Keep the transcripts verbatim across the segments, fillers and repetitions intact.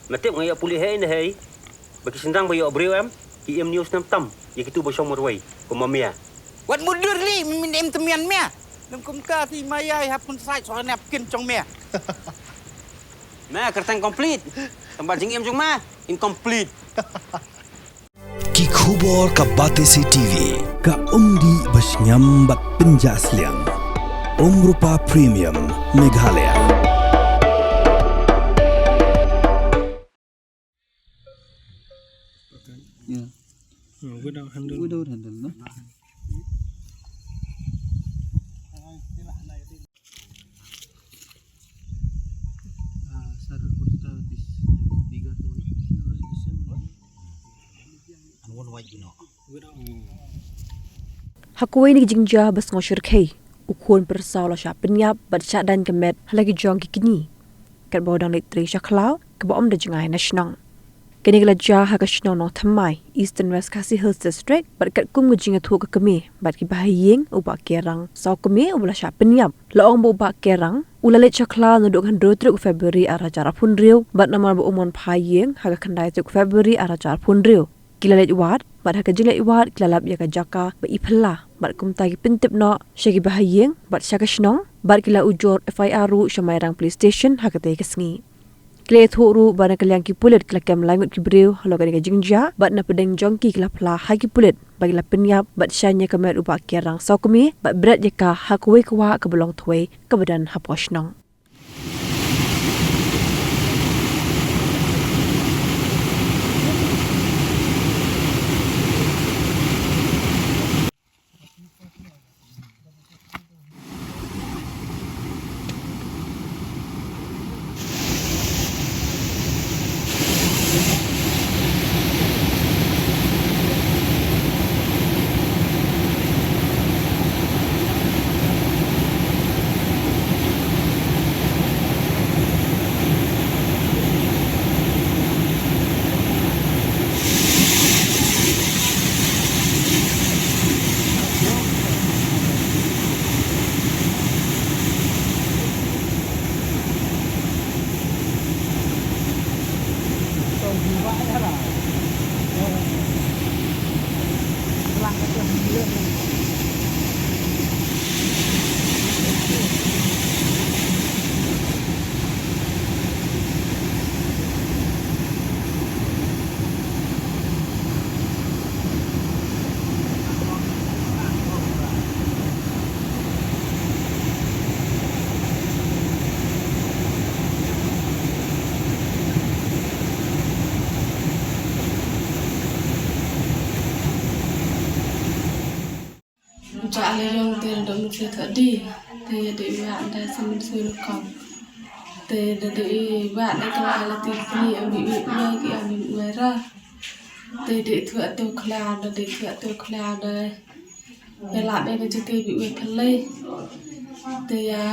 Me tip nga ïoh pule hei ne hei. Ba ki shynrang ba ïoh briew em, ki im news nam tam ïa kitu ba shong marwei kum ma mia. Wat mudur li, min im temian mia. Lem kumta ti ma ïai hap kun sait soal nep kin chong mia. Me kyrteng complete. Tang ba jingim jong me incomplete. Ki khubor ka Batesi T V. Ka umdih ba shngiam bad pynjah sliang. Umrupa Premium Meghalaya. Yeah. Oh, without handle. Without handle, no? Ah, sir, what's the, this bigger one? Ha kawei na ki jingjia ba sngewshyrkhei, u khun pyrsaw la shah pynïap bad shah daiñ ka met ha la ki jong ki kñi. Katba u dang leit trei sha khlaw, kaba ym da jngai na shnong. Kane ka la jia ha ka shnong Nongthymmai, Eastern West Khasi Hills District, bad katkum ka jingïathuh ka kmie bad ki bahaïing, u Bah Kerang Sawkmie uba la shah pynïap, la ong ba u Bah Kerang u la leit sha khlaw naduh ka hynriew tarik u February arhajar arphew hynriew, bad namar ba u mon phai ïing ha ka khyndai tarik u February arhajar arphew hynriew, ki la leit wad, bad ha ka jingleit wad ki la lap ïa ka jaka ba i phylla, bad kumta ki pyntip noh sha ki bahaïing bad sha ka shnong, bad ki la ujor F I R ruh sha Mairang Police Station ha katei ka sngi. Ki la ïathuh ruh ba na ka liang ki pulit ki la kem lai ngut ki briew halor kane ka jingjia, bad na pdeng jong ki ki la phla ha ki pulit ba ki la pynïap bad shaiñ ïa ka met u Bah Kerang Sawkmie bad bret ïa ka ha kawei ka wah kaba long thwei kaba don hapoh shnong. Uta ale yong te da mut le thadi te de wa da samin sui lukam. Te da de wa da ka ala ti kini ami wi wi ki ami wi ra. Te de thua to khla da de thua to khla da. Ïa la be ka jike bi wi phalei. Te ïa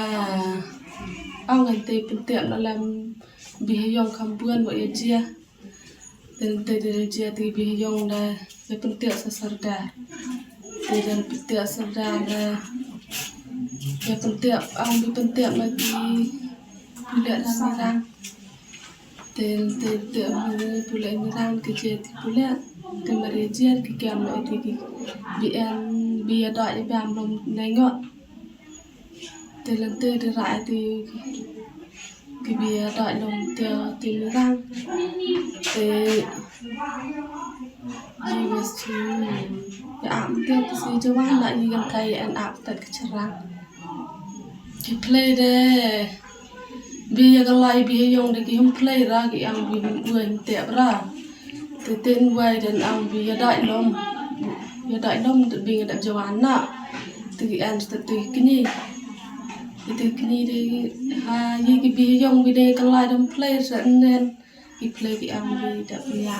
ong ngan te pyntiap na lam bi ha yong kham buan wa ïa jia. Te te te jia te bi ha yong da ïa pyntiap sa sardar. Te da pyntiap sardar da ïa pyntiap ong bi pyntiap na ki pule na mirang. Te te te ong bi pule mirang ki jia te pule te mare jia ki kiam na te ki bi en bi ïa da ïa bi am lom na ngot. Te lynti te rai te ki bi ïa doi lom te te mirang. Te ji wes chu ïa ap te te si jawan na i gan kai en ap tat ki cherang. Ki phlei de bi ïa ka lai bi ïa yong de ki hum phlei ra ki ang bi hum uai hum te ra. Te ten wai den ang bi ïa dai lom. Ïa dai lom te bi nga dap jawan na. Te ki an te te kini. Te te kini de ha ïa ki bi ïa yong bi de ka lai dam phlei sa nen. Ki phlei ki ang bi dap ïa.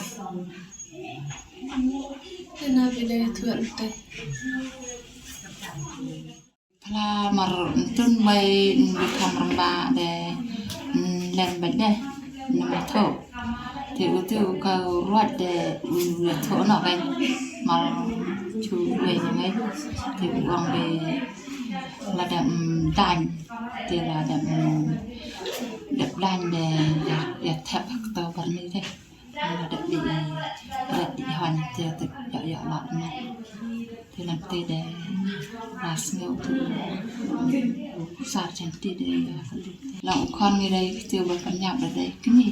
Te na bi de thuan te. Pla mar ntun bai nbi kham ramba de, mm, len bai de, nbi tho. Te u tu ka ruat de, u ya tho no kai. Mar chu bai ni mai. Te u ang de la de, mm, dan. Te la de, mm, de dan de, ya, ya thep hak tau bar ni Te nga da dei, da dei hon te te ïa ïa la na. Te lang te de na sngew tu sar chen te de ïa ka lu. Lang u khon ngi dei te ba pynïap da dei kini.